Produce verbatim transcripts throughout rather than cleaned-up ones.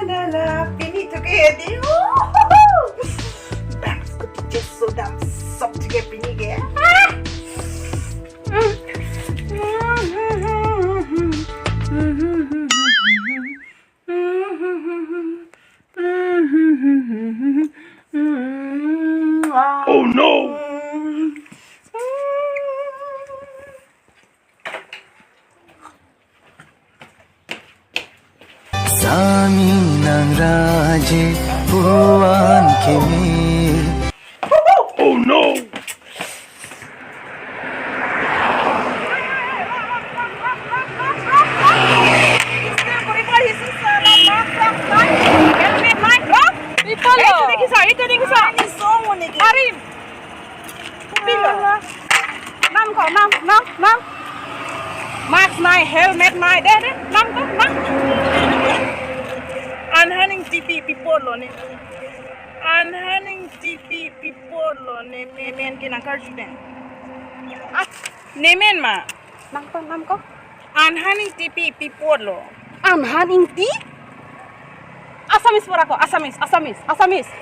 Lala, pini to ke di. Uhuhu. Bang, scooty cheso dam sop to ke pini ke. Ah! Oh no! Sami nang raje puan keme. Oh no! People lo. Itu dekhisa, itu dekhisa. Arim. Pilo. Nam ko, nam, nam, nam. Mask nai, helmet nai, de, de, nam ko, nam. Anhaning tipi pipolo ne. Anhaning tipi pipolo ne, me, men ke nangkarju den. Ah, ne men ma. Nam ko, nam ko. Anhaning tipi pipolo. Anhaning ti? Assamese pora ko, Assamese, Assamese, Assamese.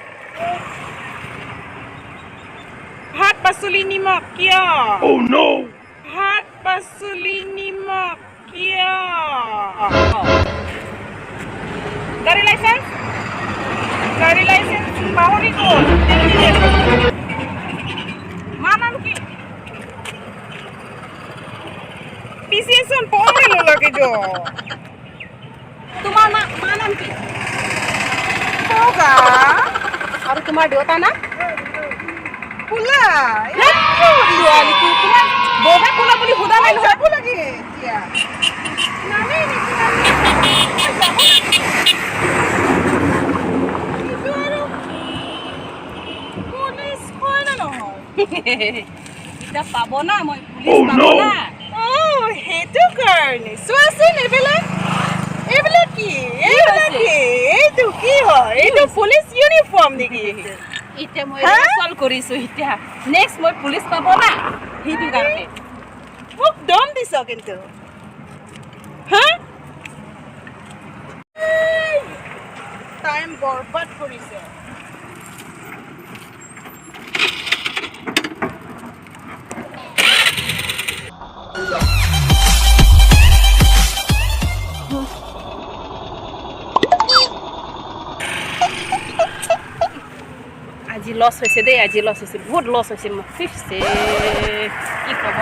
Bhat pasuli nimok kiyo? Oh no! Bhat pasuli nimok kiyo? Gari license? Gari license pahori ko. Manam ki? P C S on pahori lo lagi jo. Tumar ma, manam ki? Boga. Aru tumar deota na? Kula. He? Dua lagi tumar. Boga kula buli huda na. Jago lagi. Iya. Nani ini kula. Jago lagi. Itu aru. Police koi na no. Ita pabo na, moi police pabo na. Oh, সেইটো কাৰণে। চোৱাচোন এইবিলাক। এইবিলাক কি? এইবিলাক কি? এইটো কি হয়? এইটো police uniform নেকি? Ite moi rehearsal korisu ita. Next moi police pabo na. সেইটো কাৰণে। মোক দম দিছ কিন্তু। হা? Time বৰবাদ কৰিছে। আজি loss হৈছে দেই, আজি loss হৈছে, বহুত loss হৈছে মোৰ। ফিফ চে, কি ক'ব?